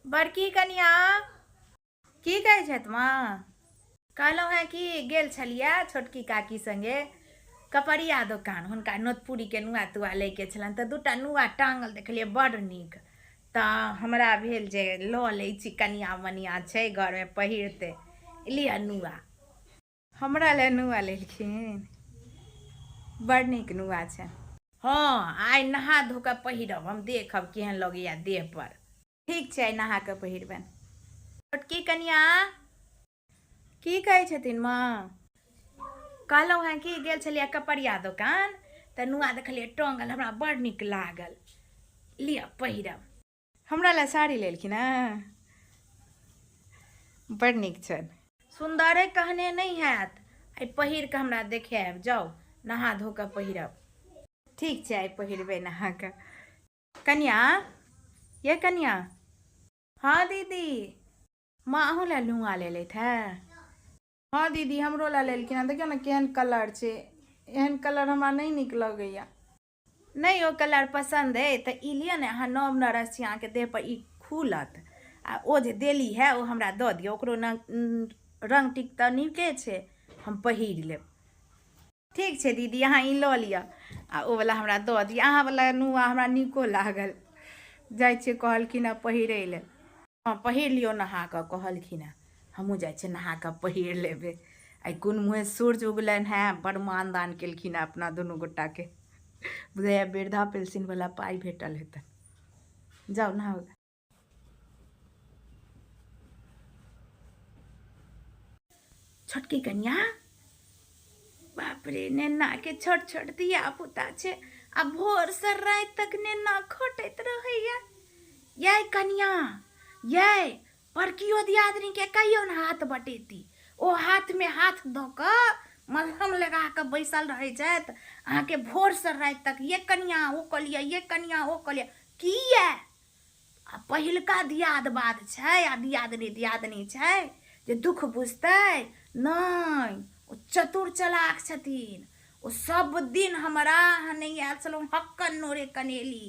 बड़की कनिया की कहै छथि माँ? कहलहुँ हेँ कि गेल छलियै छोटकी काकी सङ्गे कपड़िया दोकान, हुनका नोतपुरीके नुआ तुआ लैके छलनि तऽ दूटा नुआ टाँगल देखलियै बड्ड नीक, तऽ हमरा भेल जे लऽ लै छी, कनिया मनिया छै घरमे पहिरतै, लिअ नुआ। हमरा लए नुआ लेलखिन, बड़ नीक नुआ छै। हँ, आइ नहा धो कऽ पहिरब, हम देखब केहन लगैया देह पर। ठीक छै, आइ नहा कऽ पहिरबनि। छोटकी कनिया की कहै छथिन माँ? कहलहुँ हेँ कि गेल छलियै कपड़िया दोकान तऽ नुआ देखलियै टँगल, हमरा बड़ नीक लागल, लिअ पहिरब। हमरा लए साड़ी लेलखिन हेँ, बड़ नीक छनि। सुन्दरे कहने नहि हैत, आइ पहिर कऽ हमरा देखायब। जाउ नहा धो कऽ पहिरब। ठीक छै, आइ पहिरबै नहा कऽ। कनिया, ये कनिया। हाँ दीदी। माँ अहूँ लए नुआ लेलथि है? हाँ दीदी, हमरो लए लेलखिन हँ। देखियौ ने केहन कलर छै, एहन कलर हमरा नहि नीक लगैया। नहि ओ कलर पसन्द अइ तऽ ई लिअ ने, अहाँ नव नरस छी, अहाँके देहपर ई खुलत, आ ओ जे देली है ओ हमरा दऽ दिअ, ओकरो रङ्ग टिक तऽ नीके छै, हम पहिर लेब। ठीक छै दीदी, अहाँ ई लऽ लिअ आ ओ वला हमरा दऽ दिअ। अहाँ वला नुआ हमरा नीको लागल। जाइ छियै, कहलखिन हँ पहिरै लए। हँ, पहिर लियौ नहा कऽ कहलखिन हँ। हमहूँ जाइ छियै नहा कऽ पहिर लेबै। आइ कोन मुँहे सूर्य उगलनि हेँ, बड़ मानदान केलखिन हँ अपना दुनू गोटाके। बुझाइए वृद्धा पेंशनवला पाइ भेटल हेतनि। जाउ नहाउ। छोटकी कनिया, बाप रे, नेना के छोट छोट धिया पुता छै आ भोर से राति तक नेना खटैत रहैया। यै कनिया, यै बड़कियो दियादनी के कहियो ने हाथ बटेती, ओ हाथ में हाथ दऽ कऽ मलहम लगा कऽ बैसल रहै छथि अहाँके भोर से राति तक। ये कनिया ओ कऽ लिअ, ये कनिया ओ कऽ लिअ। किया? आ पहिलका दियाद बाद छै आ दियादनी दियादनी छै जे दुख बुझतै नहि। ओ चतुर चलाक छथिन। ओ सब दिन हमरा अहाँ नहि आयल छलहुँ, हक्कन नोरे कनेली,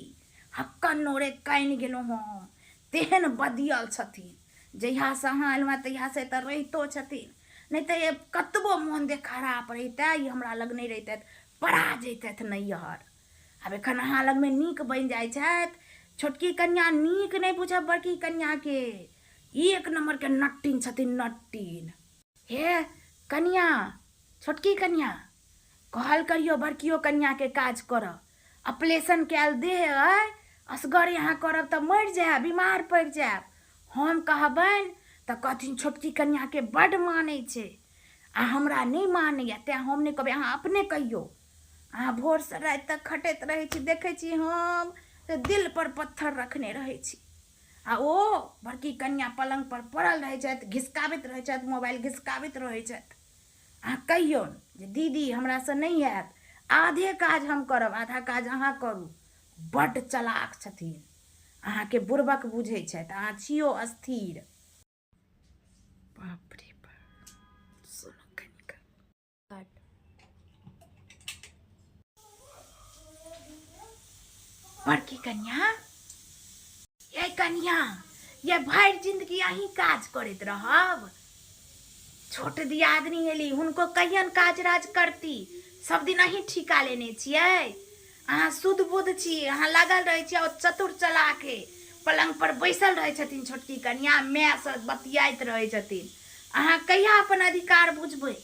हक्कन नोरे कानि गेलहुँ हम, तेहन बदियल छथिन। जहियासँ अहाँ एलहुँ हेँ तहियासँ एतऽ रहितो छथिन, नहि तऽ कतबो मोन देह खराब रहितै ई हमरा लग नहि रहितथि, पड़ा जैतथि नैहर। आब एखन अहाँ लगमे नीक बनि जाइ छथि। छोटकी कनिया नीक नहि बुझब बड़की कनियाके, एक नम्बरके नट्टिन छथिन, नट्टिन। हे कनिया, छोटकी कनिया, कहल करियौ बड़कियो कनियाके काज करऽ। ऑपरेशन कयल देह अइ, असगरे अहाँ करब तऽ मरि जायब, बीमार पड़ि जायब। हम कहबनि तऽ कहथिन छोटकी कनियाके बड्ड मानै छै आ हमरा नहि मानैए, तेँ हम नहि कहबै, अहाँ अपने कहियौ। अहाँ भोरसँ राति तक खटैत रहै छी, देखै छी हम तऽ दिलपर पत्थर रखने रहै छी, आ ओ बड़की कनिया पलङ्गपर पड़ल रहै छथि, घिसकाबैत रहै छथि मोबाइल, घिसकाबैत रहै छथि। अहाँ कहियौन जे दीदी हमरासँ नहि हैत, आधे काज हम करब, आधा काज अहाँ करू। बड्ड चलाक छथिन, अहाँके बुड़बक बुझै छथि, अहाँ छियो अस्थिर। बाप रे बाप, सुनू कनिका। बड़की कनिया, ये कनिया, ये भरि जिंदगी अहीं काज करैत रहब? छोट दियादनी एली, हुनको कहियन काज राज करती? सब दिन अहीं ठीका लेने छियै। अहाँ शुद्ध बुद्ध छी, अहाँ लागल रहै छी, और चतुर चलाके पलंग पर बैसल रहै छथिन छोटकी कनिया, मायसँ बतियाइत रहै छथिन। अहाँ कहिया अपन अधिकार बुझबै?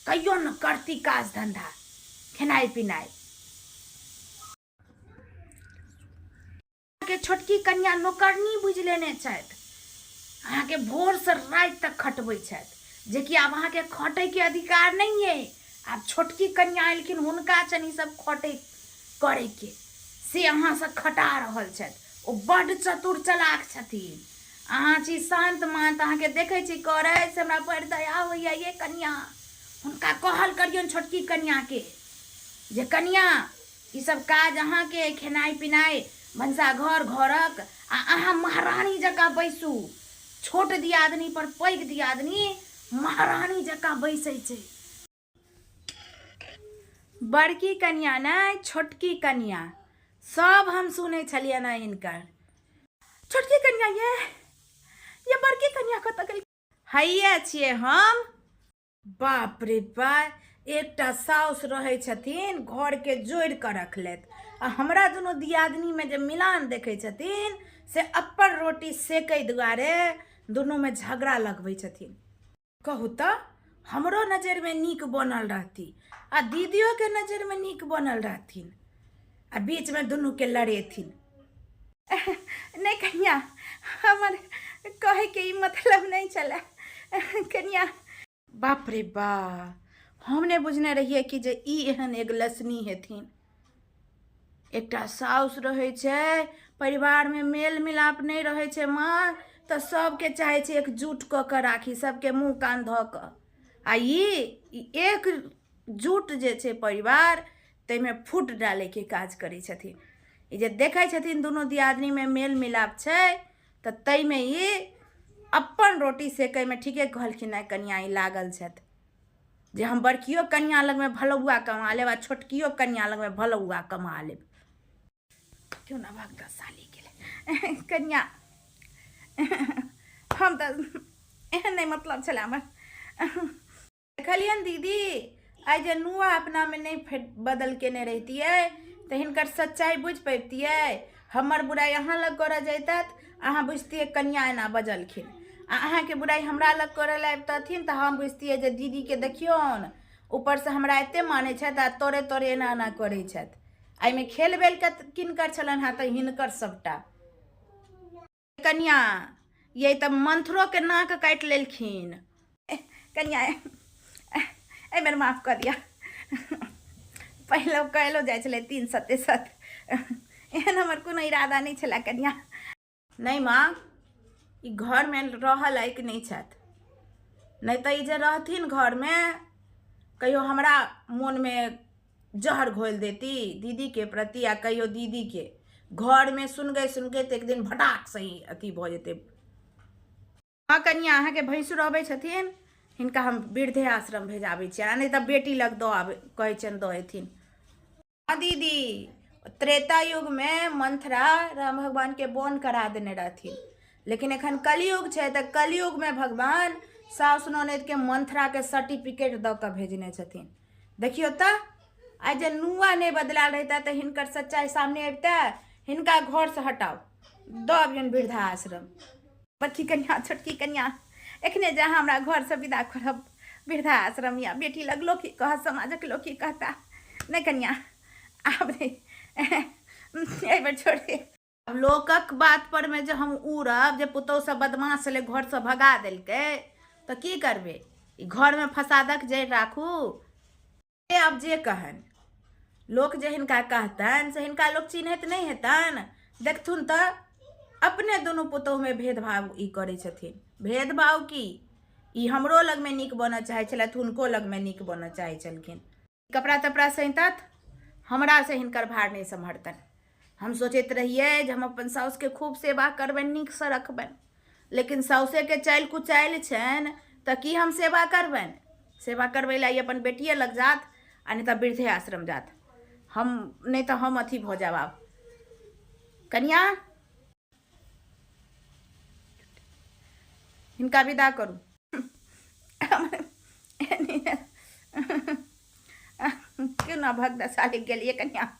कहियो न करती काज धंधा, खेनाइ पिनाइ के छोटकी कन्या नौकरनी बुझि लेने छथि, अहाँके भोरसँ राति तक खटबै छथि, जेकि आब अहाँके खटैके अधिकार नहि अइ। आब छोटकी कन्या एलखिन, हुनका छनि ई सब खटै करैके, से अहाँसँ खटा रहल छथि। ओ बड्ड चतुर चलाक छथिन। अहाँ छी शान्त मान्त, अहाँके देखै छी करै से हमरा बड़ दया होइए। ये कनिया, हुनका कहल करियौन छोटकी कनियाके जे कनिया ई सब काज अहाँके, खेनाइ पिनाइ, भनसा घर, घरक, आ अहाँ महारानी जकाँ बैसू। छोट दियादनी पर पैघ दियादनी महारानी जकाँ बैसै छै। बड़की कनिया नहि, छोटकी कनिया, सब हम सुनै छलियनि हँ हिनकर। छोटकी कनिया ये कनिया कतऽ गेल? हैया छियै हम। बाप रे बा, एकटा साउस रहै छथिन घरके जोड़ि कऽ रखलथि आ हमरा दुनू दियादनीमे जे मिलान देखै छथिन से अपन रोटी सेकै दुआरे दुनूमे झगड़ा लगबै छथिन। कहू तऽ हमरो नजरिमे नीक बनल रहती आ दीदियोके नजरिमे नीक बनल रहथिन आ बीचमे दुनूके लड़ेथिन। नहि कनिया, हमर कहैके ई मतलब नहि छलै कनिया। बाप रे बा, हम नहि बुझने रहियै कि जे ई एहन एगलसनी हेथिन। एकटा साउस रहै छै, परिवारमे मेल मिलाप नहि रहै छै माँ, तऽ सबके चाहै छै एकजुट कऽ कऽ राखी, सबके मुँह कान धऽ कऽ। आ ई एकजुट जे छै परिवार, ताहिमे फूट डालैके काज करै छथिन। ई जे देखै छथिन दुनू दियादनीमे मेल मिलाप छै तऽ ताहिमे ई अपन रोटी सेकैमे, ठीके कहलखिन हेँ कनिआँ, ई लागल छथि जे हम बड़कियो कनिआँ लगमे भलौआ कमा लेब आ छोटकियो कनिआँ लगमे भलौआ कमा लेब। क्यों ना भागता साली गेलै। कनिआँ, हम तऽ एहन नहि मतलब छलै हमर। देखलियनि दीदी, आइ जे नुआ अपनामे नहि बदल केने रहितियै तऽ हिनकर सच्चाइ बुझि पबितियै? हमर बुराइ अहाँ लग करऽ जैतथि, अहाँ बुझतियै कनिआँ एना बजलखिन, आ अहाँके बुराइ हमरा लग करऽ लए अबितथिन तऽ हम बुझतियै जे दीदीके देखियौन, ऊपरसँ हमरा एते मानै छथि आ तोरे तोरे एना एना करै छथि। एहिमे खेल बेल किनकर छलनि हेँ? तऽ हिनकर सभटा। कनिया, ये तऽ मंथरो के नाक काटि लेलखिन। कनिया, एहि बेर माफ कऽ दिअ। पहिले कहलो जाइ छलै 3 सते सत, एहन हमर कोनो इरादा नहि छलै कनिया। नहि माँ, ई घरमे रहऽ लायक नहि छथि। नहि तऽ ई जे रहथिन घरमे, कहियो हमरा मोनमे जहर घोलि देती दीदीके प्रति आ कहियो दीदीके घरमे सुनगै सुनगैत एक दिन भटाक सही अथी भऽ जेतै। हँ कनिया, अहाँके भैंसुर अबै छथिन, हिनका हम वृद्धे आश्रम भेजाबै छियनि, आ नहि तऽ बेटी लग दऽ आबै कहै छियनि दऽ एथिन। हँ दीदी, त्रेता युगमे मंथरा राम भगवानके बोन करा देने रहथिन, लेकिन एखन कलयुग छै तऽ कलयुगमे भगवान साउस ननैदके मंथराके सर्टिफिकेट दऽ कऽ भेजने छथिन। देखियौ तऽ आइ जे नुआ नहि बदलायल रहिता तऽ हिनकर सच्चाइ सामने अबितै? हिनका घरसँ हटाउ, दऽ अबियौन वृद्धाश्रम। बड़की कनिया, छोटकी कनिया, एखने जे अहाँ हमरा घरसँ विदा करब वृद्धाश्रम या बेटी लग, लोक की कहत? समाजक लोक की कहता? नहि कनिया, आब नहि, एहि बेर छोड़ दे। आब लोकक बात पर मे जे हम उड़ब जे पुतोहु सब बदमाश छलै, घरसँ भगा देलकै, तऽ की करबै? ई घरमे फसादक जड़ि राखू? आब जे कहनि लोक, जे हिनका कहतनि से हिनका लोक चिन्हैत नहि हेतनि। देखथुन तऽ अपने दुनू पुतोहुमे भेदभाव ई करै छथिन। भेदभाव की, ई हमरो लगमे नीक बनऽ चाहै छलथि, हुनको लगमे नीक बनऽ चाहै छलखिन। कपड़ा तपड़ा सैंतत, हमरासँ हिनकर भार नहि सम्हरतनि। हम सोचैत रहियै जे हम अपन साउसके खूब सेवा करबनि, नीकसँ रखबनि, लेकिन साउसेके चालि कुचालि छनि तऽ की हम सेवा करबनि? सेवा करबै लए ई अपन बेटिए लग जात आ नहि तऽ वृद्धे आश्रम जात। हम नहि तऽ हम अथी भऽ जायब। आब कनिया, हिनका विदा करू। क्यों ना भगदसाली गेलियै कनिया।